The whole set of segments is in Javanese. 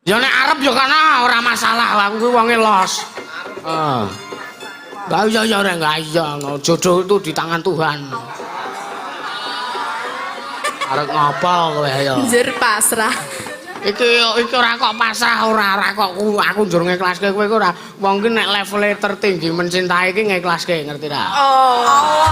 Ya nek arep ya kana ora masalah, aku kuwi wonge los. Heeh. Lah iya ya ora enggak iya, jodoh itu di tangan Tuhan. Arep ngopo kowe ayo? Njur pasrah. Iki iki ora kok pasrah, ora ora kok aku njur ngeklaske kowe iku ora. Wong ki nek levele tertinggi mencintai ki ngeklaske, ngerti ra? Oh.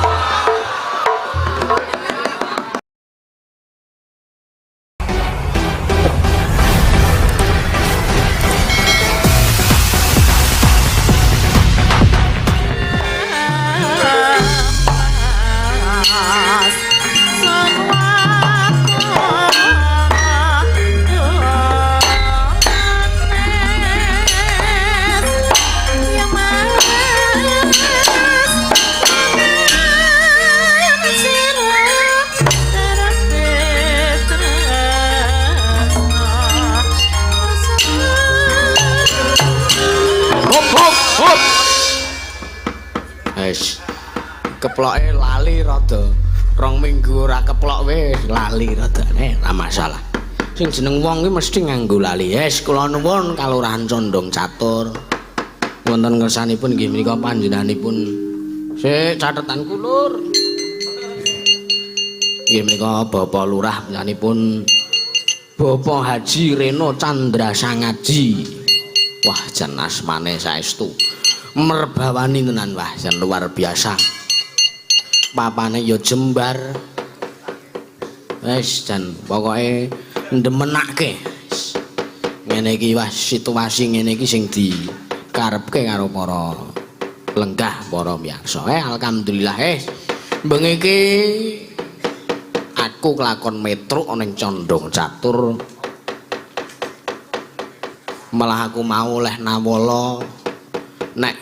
Hop hop hop. Wis. Keploke lali rada. 2 minggu ora keplok wis lali radane, ora masalah. Sing jeneng wong ki mesti nganggo lali. Wis kula nuwun Kalurahan Condong Catur. Wonten ngersanipun nggih menika panjenenganipun. Sik catetanku lur. Nggih menika Bapak Lurah panjenenganipun Bapak Haji Reno Chandra Sangaji. Wah, jan asmane saestu. Merbawani tenan, wah, jan luar biasa. Papane ya jembar. Wis jan pokoke ndemenake. Ngene iki wah situasi ngene iki sing dikarepke karo para lenggah, para miyarsa. Alhamdulillah bengi iki aku kelakon metruk ning Condong Catur. Malah aku mau oleh nawala nek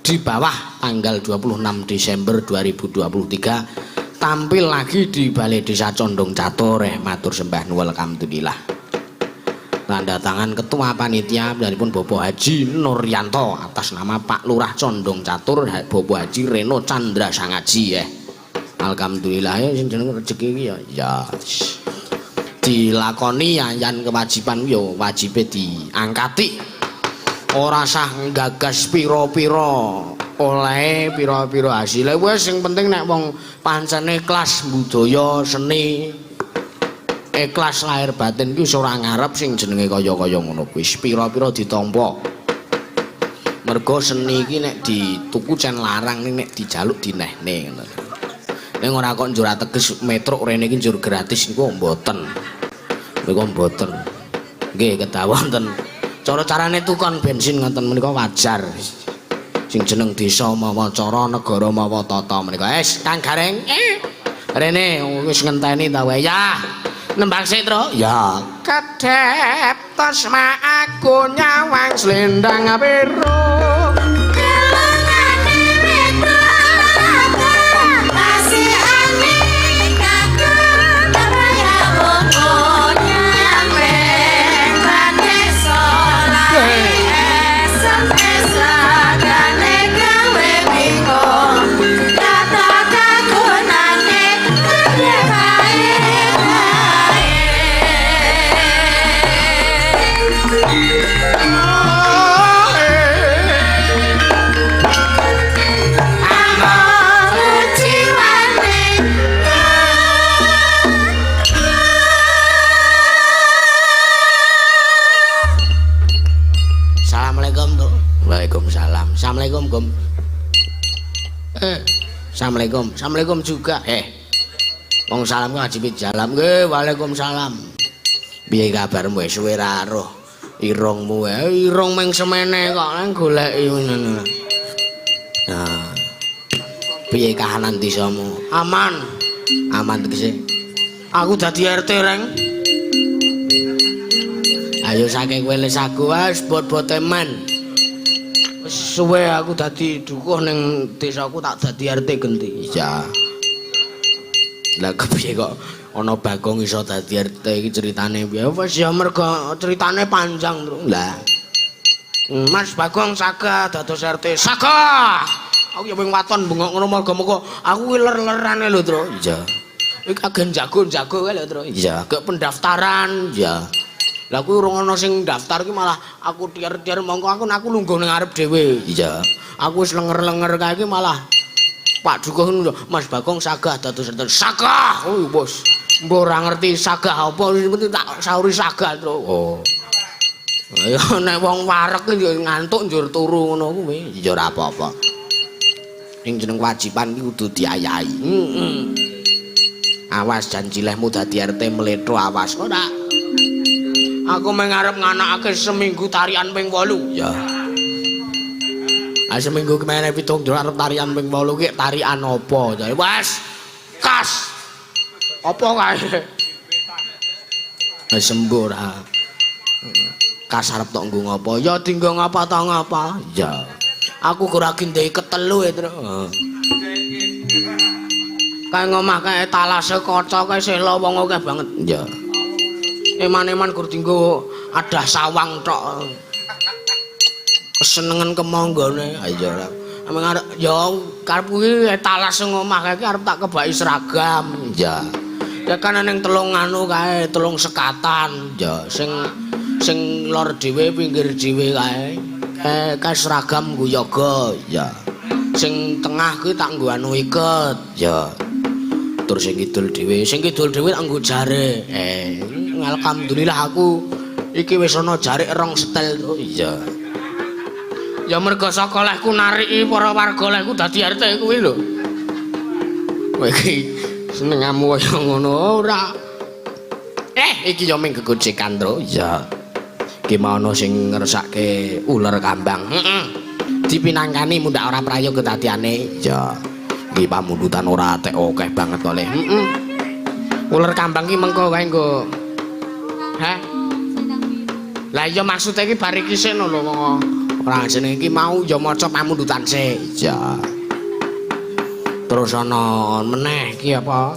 di bawah tanggal 26 Desember 2023 tampil lagi di Balai Desa Condong Catur. Matur sembah nuwun, alhamdulillah. Tanda tangan Ketua Panitia pun Bapak Haji Nuryanto atas nama Pak Lurah Condong Catur Bapak Haji Reno Chandra Sangaji. Alhamdulillah ya sing jeneng rezeki iki ya ya dilakoni yan kewajiban yo wajibe diangkati. Ora sah nggagas pira-pira olehe pira-pira hasile, wis sing penting nek wong pancene ikhlas budaya seni ikhlas lahir batin ki wis ora ngarep sing jenenge kaya-kaya ngono kuwi, pira-pira ditampa. Mergo seni iki nek dituku cen larang, ning nek dijaluk dinehne ngono. Ning ora kok njur ateges metruk rene iki njur gratis niku mboten. Niku mboten. Nggih kedah wonten cara-carane tukon bensin ngoten menika wajar. Sing jeneng desa mawa cara, negara mawa tata menika. Wis Kang Gareng, rene wis ngenteni ta wae ya. Nembang sik, Tru. Ya. Kedhep tosma aku nyawang slendang biru. Assalamualaikum, Tuk. Waalaikumsalam. Assalamualaikum, Gum. Assalamualaikum. Assalamualaikum juga. Wong salam ku wajib jalam. Nggih, waalaikumsalam. Piye kabarmu wis suwe ra roh irungmu? Irung meng semene kok nang goleki ngono. Nah. Piye kahanan desamu? Aman. Aman tegese. Aku dadi RT, Reng. Ayo saking kowe les aku wis bot-bote men. Wis suwe aku dadi dukuh ning desaku tak dadi RT genti. Iya. Lah kepiye kok ana Bagong iso dadi RT iki ceritane piye? Wis ya mergo ceritane panjang, Tru. Lah. Mas Bagong sagah dados RT. Sagah. Aku ya wing waton bengok ngono mergo-mergo aku kuwi ler-lerane lho, Tru. Iya. Iki agen jago-jago kae lho, Tru. Iya, gek pendaftaran, iya. Lah kuwi urung ana sing daftar ki malah aku tiar-tiar mongko aku lungguh ning ngarep dhewe. Iya. Aku wis lenger-lenger kae iki malah Pak Dukuh ngono, Mas Bagong sagah dados RT. Sagah. Oh, bos. Mbok ora ngerti sagah apa, penting tak sauri sagah to. Oh. Ya nek wong wareg ki yo ngantuk njur turu ngono kuwi. Ya ora apa-apa. Ing jeneng kewajiban ki kudu diayahi. Heeh. Awas janji lehmu dadi RT mletho awas ora. Aku mung arep nganakake seminggu tarian ping 8. Ya. Ah seminggu kemene 7 dina arep tarian ping 8 ki tarian apa? Wes. Kas. Apa kae? Wis sembuh ora. Kas arep tok nggo ngapa? Ya dinggo ngapa ta ngapa? Ya. Aku ora gendhe ketelu e, Tru. Kae ngomah kae talase kaca kae sela wong akeh banget. Ya. Eman-eman gur dinggo adah sawang tok. Kesenengan kemonggone. Ha iya ora. Ameng arep ya karepku iki etalase ngomah kae iki arep tak kebaki seragam. Ya. Ya kan ning telung anu kae, telung sekatan. Ya sing sing lor dhewe pinggir dhewe kae. Kae seragam nggo yoga. Ya. Sing tengah kuwi tak nggo anu iket. Ya. Terus sing kidul dhewe, sing kidul dhewe tak nggo jare. Alhamdulillah aku iki wis ana jarik rong setel. Oh iya. Ya mergo saka lehku nariki para warga lehku dadi RT kuwi lho. Kowe iki senengamu kaya ngono ora. Iki ya mung gegojekan, Tru. Iya. Iki mau ana sing ngersake uler kambang. Heeh. Dipinangkani mundhak ora prayoga kedadiane. Iya. Iki pamundutan ora atek akeh banget kok, Le. Heeh. Uler kambang ki mengko kae nggo. Hah? Lah iya maksude iki bar iki sik lho wong. Ora jenenge iki mau ya maca pamundutan sik. Iya. Terus ana meneh iki apa?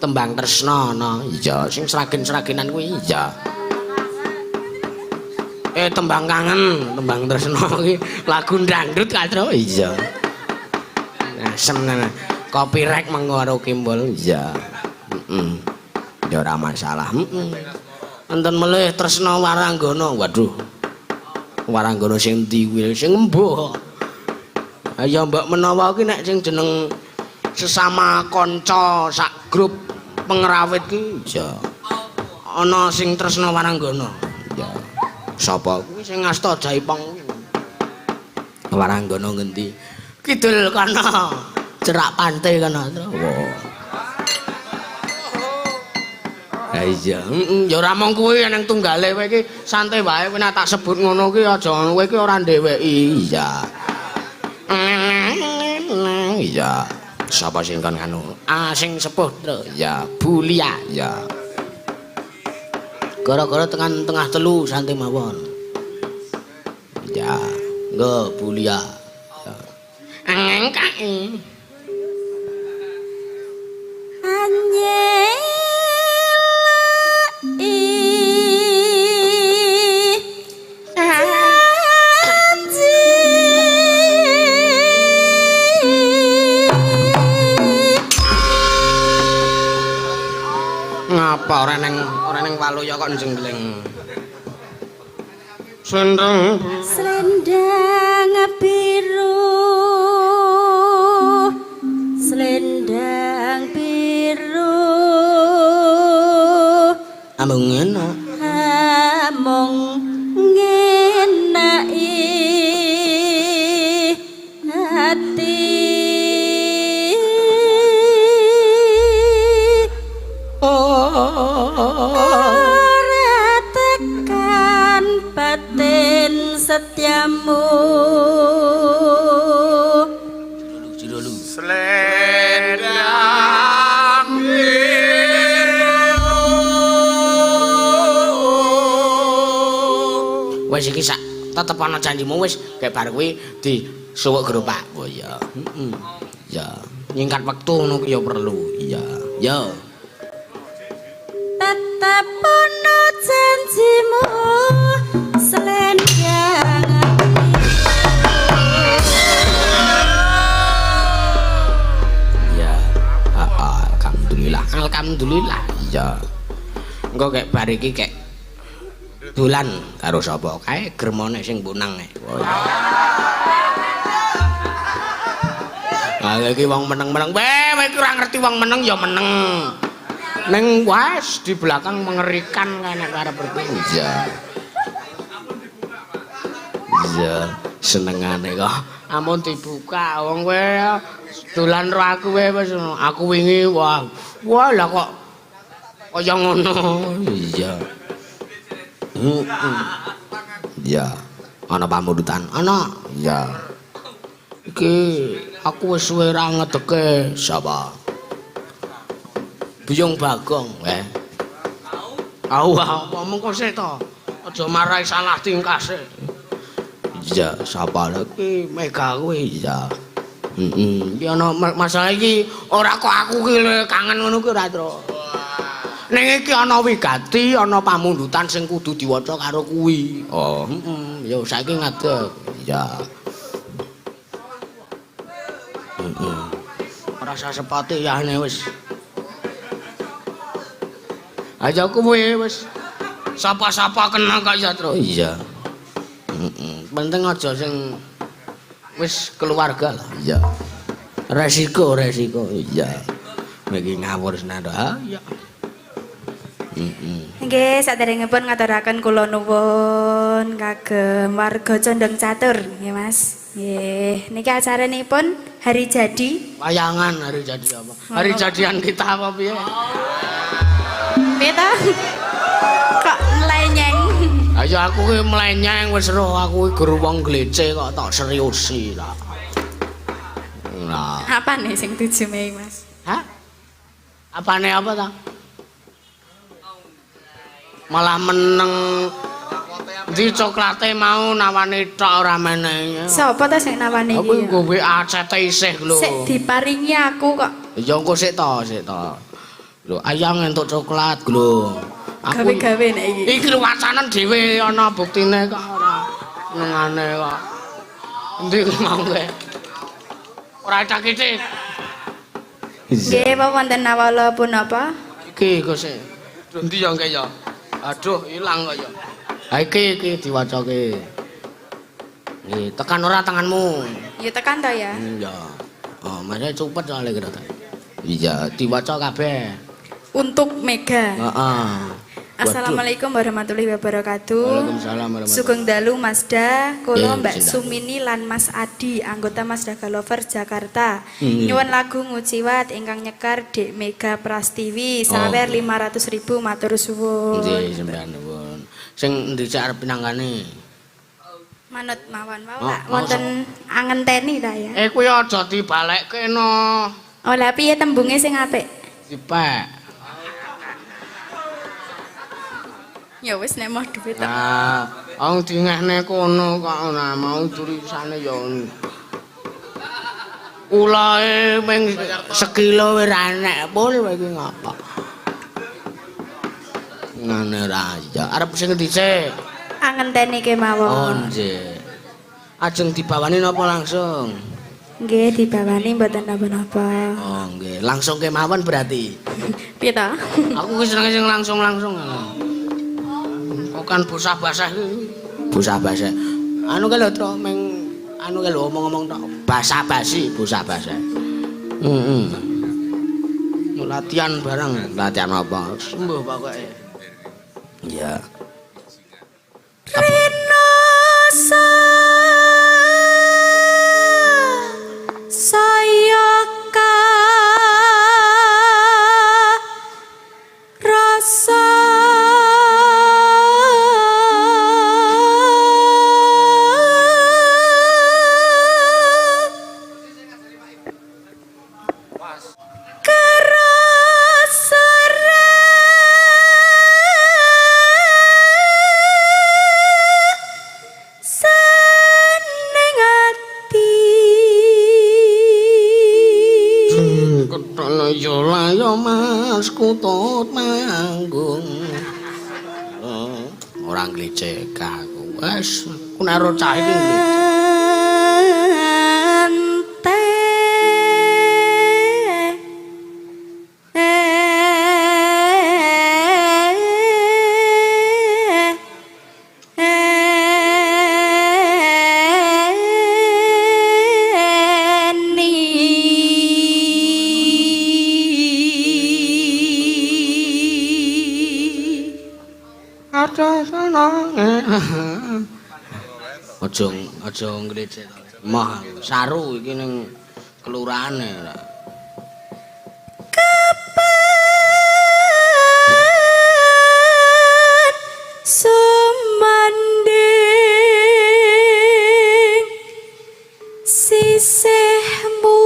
Tembang Tresna ana. Iya, sing sragen-sragenan kuwi. Iya. Tembang kangen, tembang Tresna iki lagu dangdut Katro. Iya. Asem tenan. Copyright mengko karo Kimbul. Iya. Heeh. Ya ora masalah. Heeh. Enten melih Tresna Waranggana. Waduh. Waranggana sing ndi kuwi? Sing embuh. Ya mbok menawa ki nek sing jeneng sesama kanca sak grup pengrawit ki ya ana sing Tresna Waranggana. Ya. Sapa kuwi sing ngasta Jaipong kuwi. Waranggana ngendi? Kidul kana. Cerak pantai kana. Wah. Ha iya, heeh, ya ora mung kuwi ning tunggale kowe iki santai wae kowe nek tak sebut ngono ki aja kowe iki ora ndeweki. Iya. Iya. Sapa sing kon nganu? Ah sing sepuh, Tru. Ya, Bulia. Ya. Gara-gara tekan tengah telu santai mawon. Ya, nggo Bulia. Ya. Engkae. Ngapa ora neng waluya kok njenggleng. Slendang Slendang biru, slendang biru, amung enak, amung ngenaki ati. Ora tekan batin setiamu. Jero-jero. Slendang biru. Wis iki sak tetep ana janjimu wis gek bar kuwi disuwuk gerobak. Oh iya. Heeh. Ya, nyingkat wektu ngono kuwi ya perlu. Iya. Ya. Tetep ana janjimu slendang. Ya. Heeh, alhamdulillah. Alhamdulillah. Iya. Engko gek bar iki gek Dolan karo sapa? Kae gremone sing bonang e. Ah iki wong meneng-meneng. Weh, kowe iki ora ngerti wong meneng ya meneng. Ning wes di belakang mengerikan kae nek arep ngerti. Iya. Iya, senengane kok. Ampun dibuka wong kowe dolan ro aku kowe wis aku wingi wah. Wah lah kok kaya ngono. Iya. Heeh. Iya. Ana pamundutan? Ana. Iya. Iki aku wis suwe ra ngedeke sapa? Biyung Bagong, eh. Au, apa mengko sik to? Aja marai salah tingkah sik. Iya, sapa lha iki Mega kuwi? Iya. Heeh. Iki ana masalah iki ora kok aku ki kangen ngono ki ora, Tru. Ning iki ana wigati, ana pamundutan sing kudu diwaca karo kuwi. Oh, heeh. Ya saiki ngadeg. Iya. Heeh. Ora usah sepati yahne wis. Aja kuwi wis sapa-sapa kena kok ya, Tru. Iya. Heeh. Penting aja sing wis keluarga lah. Iya. Resiko, resiko. Iya. Iki ngawur senando. Ha, iya. Heeh. Nggih, saderengipun ngaturaken kula nuwun kagem warga Condong Catur, nggih Mas. Nggih, niki acaranipun hari jadi. Wayangan hari jadi apa? Hari jadian kita apa piye? Piye ta? Kok mlenyeng? Ayo aku ki mlenyeng wis roh aku ki guru wong glece kok tak seriusi lah. Nah. Apa nih sing 7 Mei, Mas? Hah? Apane apa ta? Malah meneng. Ndi coklate mau nawane tok ora menehi. Sapa ta sing nawani Aku iki? nggo WA cete isih lho. Sik diparingi aku kok. Ya engko sik to, sik to. Lho, ayang entuk coklat lho. Aku Gawe-gawe nek iki. Iki lho wacanen dhewe ana buktine kok ora nengane kok. Endi ku mau kowe? Ora cakite. Nggih, apa wonten nawala punapa? Iki iku sik. Endi ya engke ya? Aduh, ilang kok ya. Ha iki iki diwacake. Nggih, tekan ora tanganmu? Ya tekan to ya. Iya. Oh, masih cupet soalnya kira ta. Iya, diwaca kabeh. Untuk Mega. Heeh. Assalamualaikum warahmatullahi wabarakatuh. Waalaikumsalam warahmatullahi. Sugeng dalu Mazda, kula Mbak cinta. Sumini lan Mas Adi, anggota Mazda Lover Jakarta. Hmm. Nyuwun lagu Nguciwat ingkang nyekar Dek Mega Prastiwi, sawer Oh. 500.000 matur suwun. Nggih, sampeyan nuwun. Sing endi cek arep pinanggane? Manut mawon wau Oh, lak mau wonten angenteni ta ya. Eh kuwi aja dibalekke no. Oh lah piye tembunge sing apik? Dipek. Ya wis nek moh dhuwit tok. Nah, wong dingehne kono kok ora mau tulisane ya. Ulae ming sekilo ora enek pul kowe iki ngapa? Ngene ra ya. Arep sing endi sik? Angenteni Oh, kemawon. nggih. Ajeng dibawani napa langsung? Nggih dibawani mboten napa-napa. Oh, nggih. Langsung kemawon berarti. Piye to? Aku ki senenge sing langsung-langsung. Kok kan bosah-basah iki. Bosah-basah. Anu ki lho, Tru, meng anu ki lho omong-omong tok. Basa-basi, bosah-basah. Heeh. Latihan bareng, latihan apa? Sembuh pokoke. Iya. Rino saya rasa seneng ati. Ketana yo layo Mas kutut manggung. Oh, ora nglecek aku. Wes, ku nek ro cah iki nglecek. Ante Aja aja nglecek to. Mah saru iki ning kelurahane. Kapan sumanding sisihmu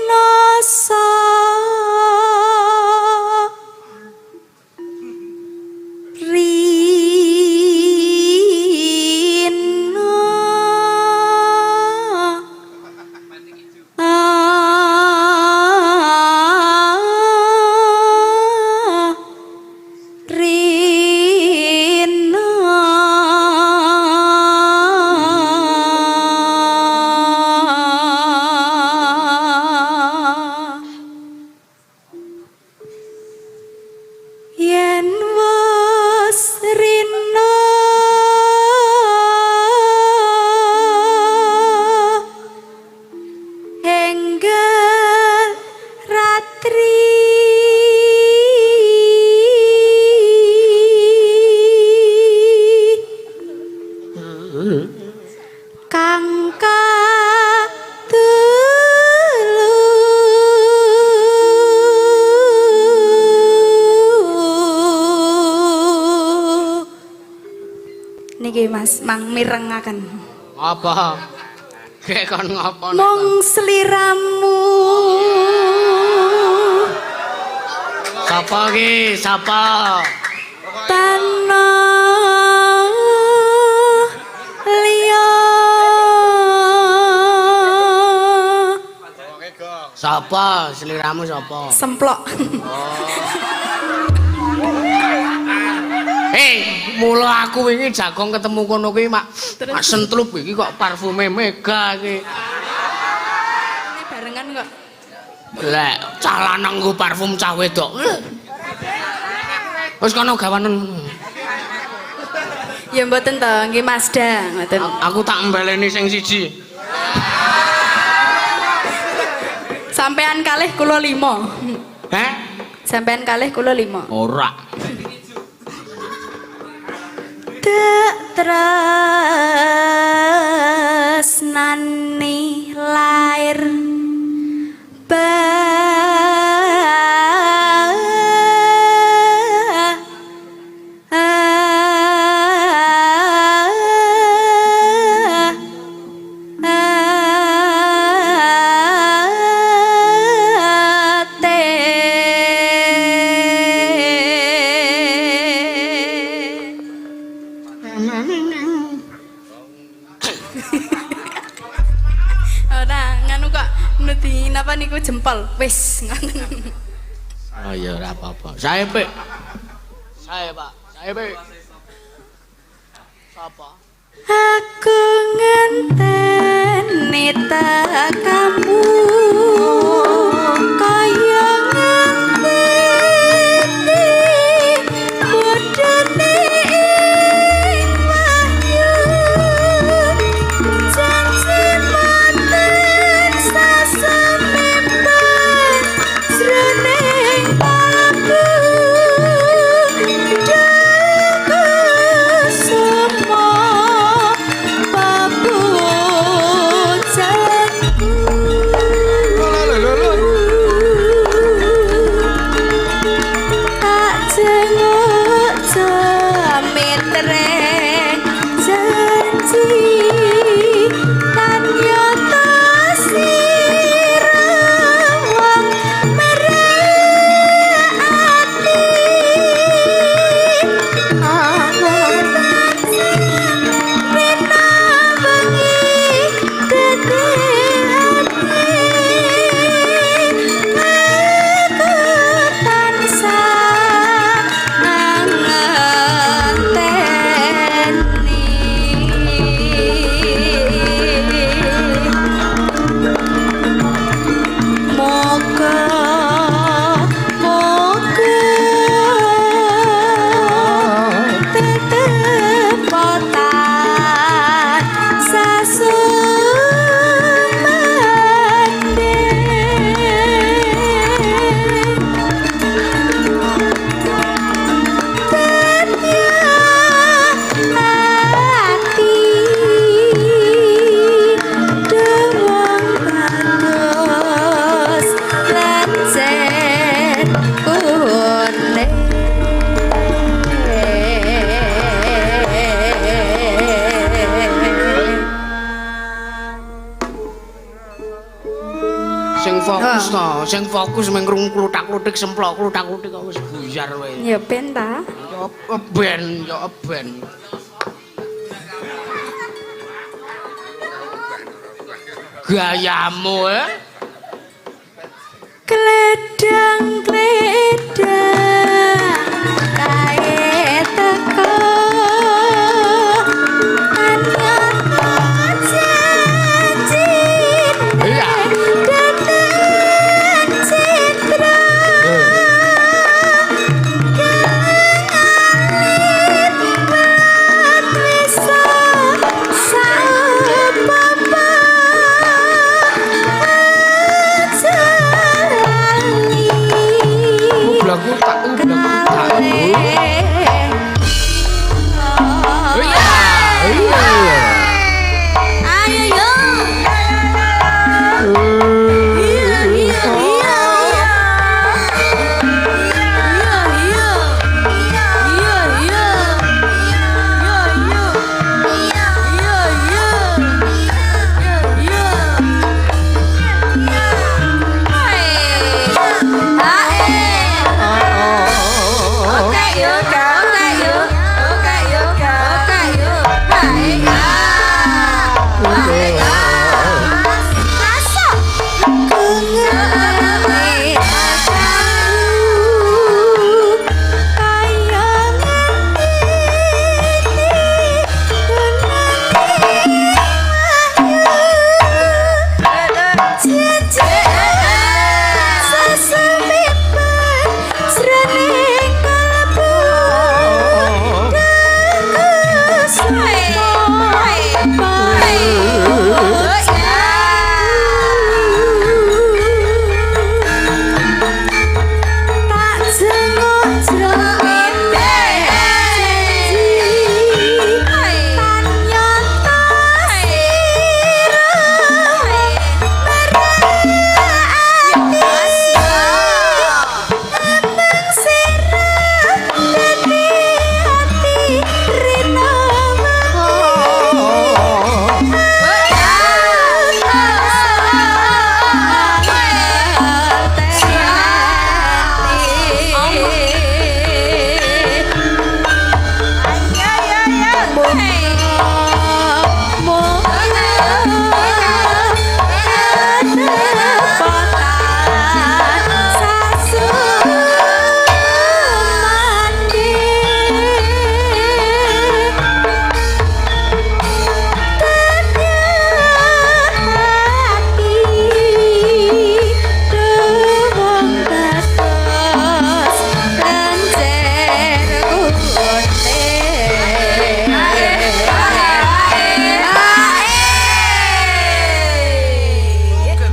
Ratririnosa Rina Rina. Yen wis rina enggal ratri kang katelu. Niki Mas mang mirengaken. Apa? Gek kon ngopo nek Mung sliramu Sapa ki? Sapa? tanah liya. Sapa? Sliramu sapa? Semplok. Mula aku wingi jagong ketemu kono kuwi mak mak sentlup iki kok parfume Mega iki. Ini barengan kok. Lek cah lanang nggo parfum cah wedok. Wis kono gawanen. Ya mboten to, nggih Mas Da, ngoten. Aku tak mbaleni sing siji. Sampean kalih kula 5. Heh? Sampean kalih kula 5. Ora. Dek tresnani lair batin. Ora, nganu kok nudi napa niku jempol. Wis ngoten. Oh ya ora apa-apa. Sae, Pik. Sae, Pak. Sae, Pik. Sapa? Aku ngenteni tekamu kaya ngenteni bodhone ing wahyu janji manten sasamempan jroning kalbu Kusuma papujanku. Sing fokus mung krungu kluthak-kluthik semplok kluthak-kluthik kok wis buyar kowe. Ya ben ta. Ya ben, ya ben. Gayamu eh. Kledang kledang kae teko anyata janji. Iya. Dateng citra kalit wisa sapapa jali. Ublaku tak ublaku tak. Iya. Iya. Ayo yo. Iya iya iya. Iya iya. Iya iya. Iya iya. Iya iya. Iya iya. Oke yo, oke yo, oke yo, oke yo. Hai Tak jenguk jroning janji tan nyata sira marang sira dadi ati rina.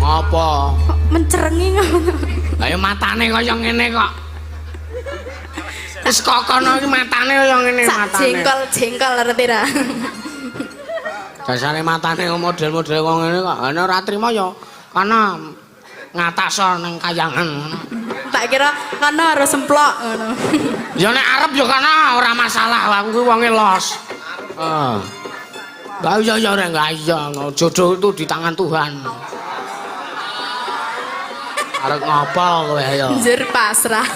Apa? Mencerengi ngono. Lah ya matane kaya ngene kok. Wis kok kono iki matane kaya ngene Sak matane. jengkol-jengkol ngerti ra. Dasare matane model-model kok ngene kok. Ana ora trimo ya kana ngataso ning kayangan ngono. Tak kira kono harus semplok ngono. Ya nek arep ya kana ora masalah, aku kuwi wonge los. Heeh. Lah iya ya rek, lah iya jodoh itu di tangan Tuhan. Arep ngopo kowe ayo? Njur pasrah.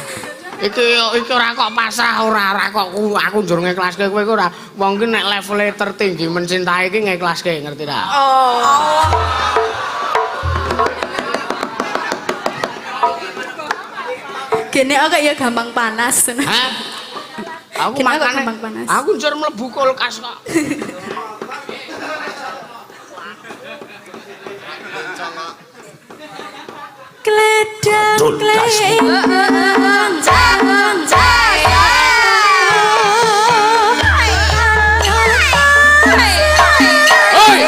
Iki iki ora kok pasrah ora ora kok aku njur ngeklaske kowe iku ora. Wong ki nek levele tertinggi mencintai iki ngeklaske ngerti ra? Oh. Gene kok ya gampang panas. Hah? Aku Gene kok makane gampang panas. Aku njur mlebu kulkas kok. Kledang kledang jang jang. Oi!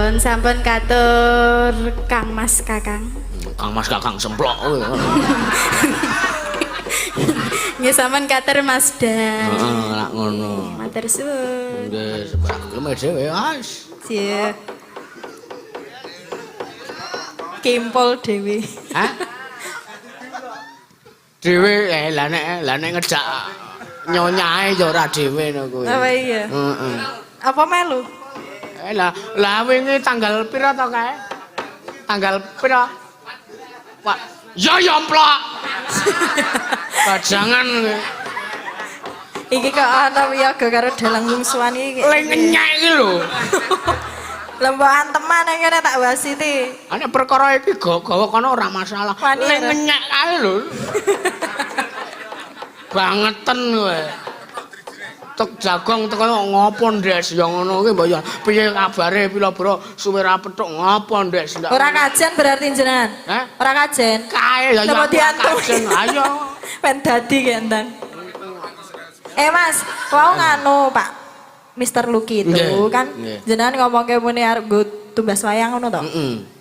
Nuwun, sampun katur Kang Mas Kakang. Kang Mas Kakang semplok. Nggih sampun katur Mas Dan. Heeh, lak ngono. Matur suwun. Nggih, sembarang gelem dhewe, Mas. Cie. Kimpul dhewe. Hah? Dhewe lah nek ngejak nyonyae ya ora dhewe no kuwi. Apa iya? Heeh. Apa melu? Lah wingi tanggal pira to kae? Tanggal pira? Pak, ya yomplok. Bajangan iki kok ana wiyaga karo dalang wungsuan iki. Le ngenyek iki lho. Lah mbok anteman nang kene tak wasiti. Ana perkara iki gawa kono ora masalah. Le ngenyek kae lho. Bangeten kowe. Tek jagong teko ngopo Ndes ya ngono kuwi mbok ya piye kabare pila bro suwe ra petuk ngopo Ndes. Ora kajen berarti jenengan. Hah? Ora kajen. Kae ya ya kajen. Ayo. Ben dadi ki entang. Mas, wau nganu Pak Mr. Lucky itu nggih, kan jenengan ngomongke muni arep nggo tumbas wayang ngono to. Heeh.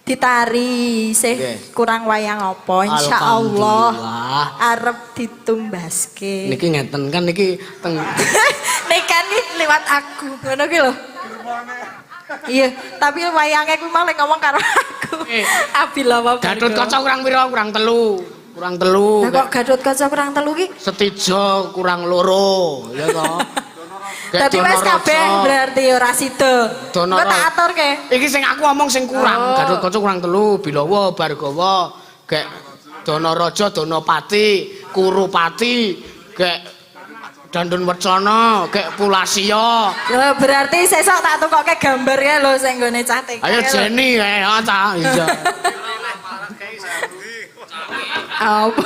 Ditari sih kurang wayang apa insyaallah arep ditumbaske. Niki ngeten kan niki teng nek kan liwat aku ngono ki lho. Iya, tapi wayange kuwi malah ngomong karo aku. Abilawa Gatotkaca kurang pira? Kurang 3. Kurang 3. Lah kok Gatotkaca kurang 3 ki? Setijo kurang 2, ya toh. Dadi wis kabeh berarti ora sida. Engko tak aturke. Iki sing aku omong sing kurang, Gatotkaca kurang 3, Bilawa, Bargawa, gek Danaraja, Danapati, Kurupati, gek Dandun Wecana, gek Pulasya. Lho berarti sesuk tak tukoke gambar kae lho sing nggone cah TK. Ayo Jenny kae, ha ta. Iya. Apa?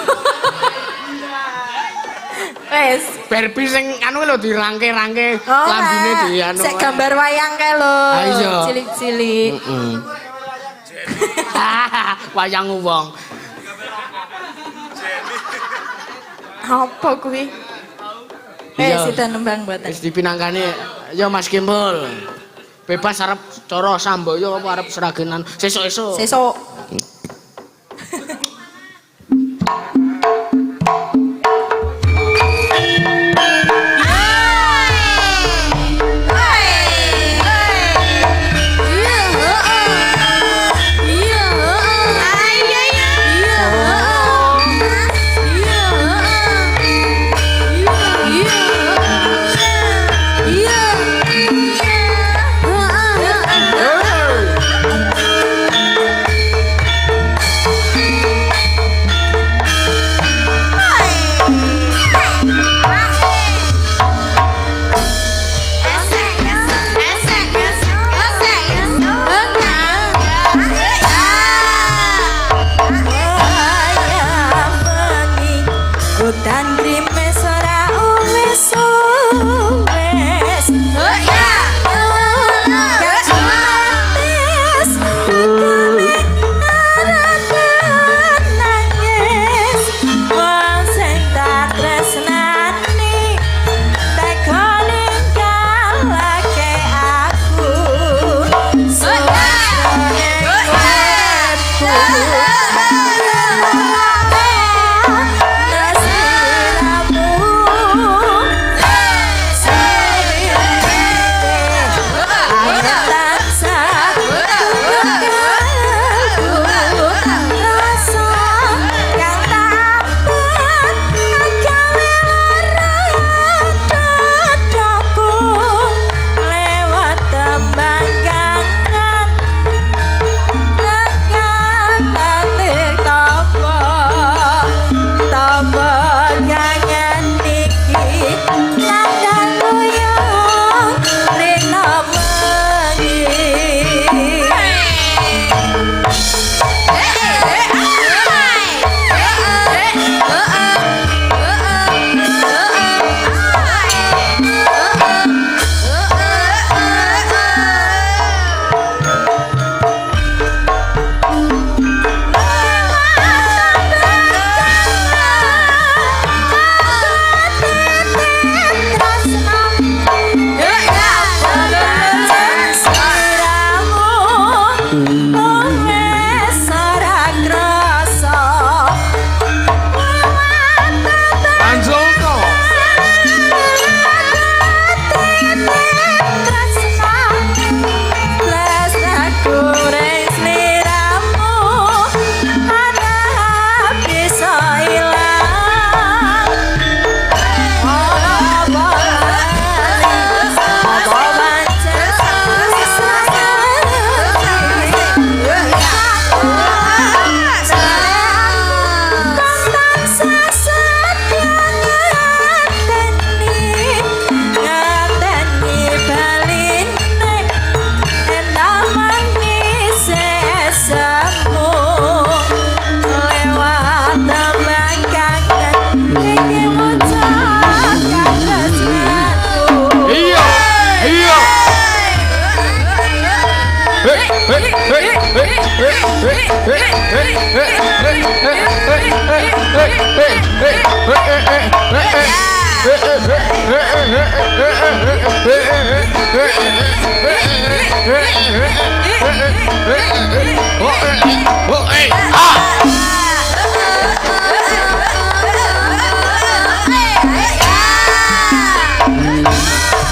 Wes, Barbie sing anu lho dirangke-rangke lambine di anu. Sik gambar wayang kae lho. Cilik-cilik. Heeh. Wayang wong. Apa kuwi? Sida nembang mboten. Wis dipinangkane ya Mas Kimpul. Bebas arep cara Samboyo apa arep Sragenan sesuk-esuk. Sesuk.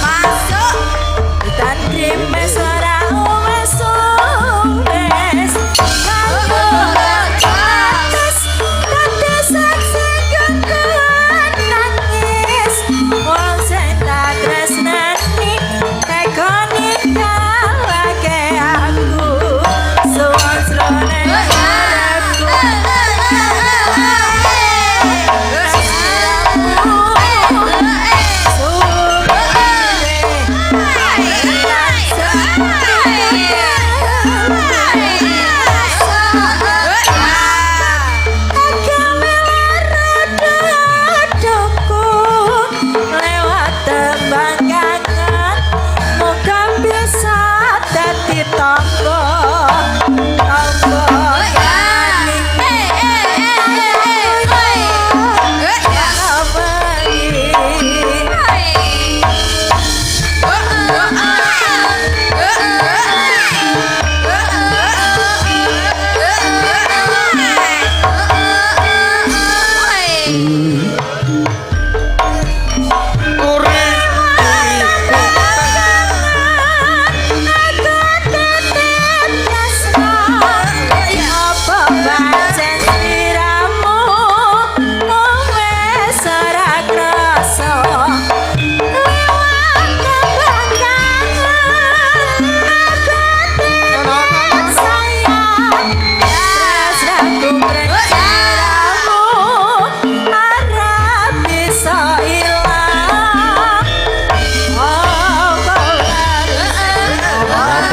Masuk dan grimes ora wes wes kados kados saksi nangis wong sing tak tresnani tega ninggalake aku suwun srone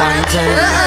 Pancen.